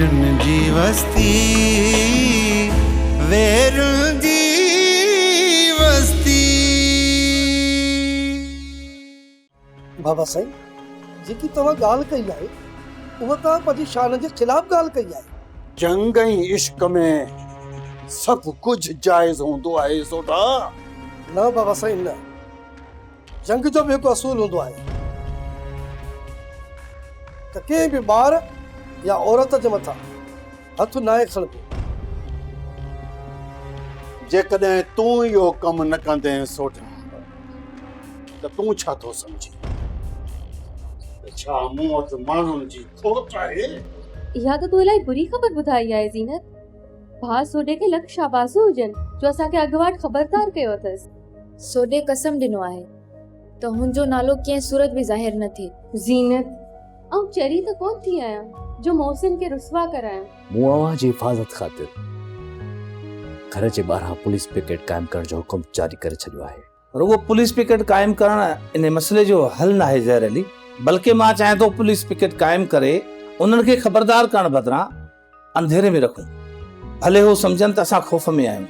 ويرن جي وستي ويرن جي وستي. بابا سائين جيڪي توهان ڳالهه ڪئي آهي اها توهان پنهنجي شان جي خلاف ڳالهه ڪئي آهي. جنگ ۽ عشق ۾ سڀ ڪجهه جائز هوندو آهي سوڍا. نه بابا سائين نه. جنگ جو به هڪ اصول هوندو آهي ته ڪنهن به ٻار يا عورت جي مٿان هٿ ناهي کڻبو. جيڪڏهن تون اهو ڪم نه ڪندين سوڍا ته تون ڇا ٿو سمجهين ته ڇا مون وٽ ماڻهن جي کوٽ آهي؟ اها ته تو الائي بري خبر ٻڌائي آهي زينت. ڀاء سوڍي کي لک شاباسون هجن جو اسان کي اڳواٽ خبردار ڪيو اٿس. سوڍي قسم ڏنو آهي ته هن جو نالو ڪنهن صورت به ظاهر نه ٿئي. زينت، آئون چري ته ڪونه ٿي آهيان جو محسن کي رسوا ڪرايان. مون اوهان جي حفاظت خاطر گهر جي ٻاهران پوليس پڪيٽ قائم ڪرڻ جو حڪم جاري ڪري ڇڏيو آهي. رڳو پوليس پڪيٽ قائم ڪرڻ انهي مسئلي جو حل ناهي زهر علي، بلڪه مان چاهيان ٿو پوليس پڪيٽ قائم ڪري انهن کي خبردار ڪرڻ بدران انڌيري ۾ رکون، ڀلي هو سمجهن ته اسان خوف ۾ آهيون،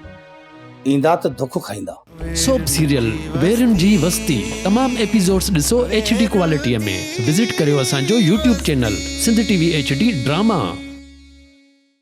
ايندا ته ڌڪ کائيندا. سوپ سيريل ويرين جي وستي تمام ايپيسوڊس ڏسو ايڇ ڊي ڪوالٽي ۾ وزٽ ڪريو اسان جو YouTube channel Sindh T V H D drama.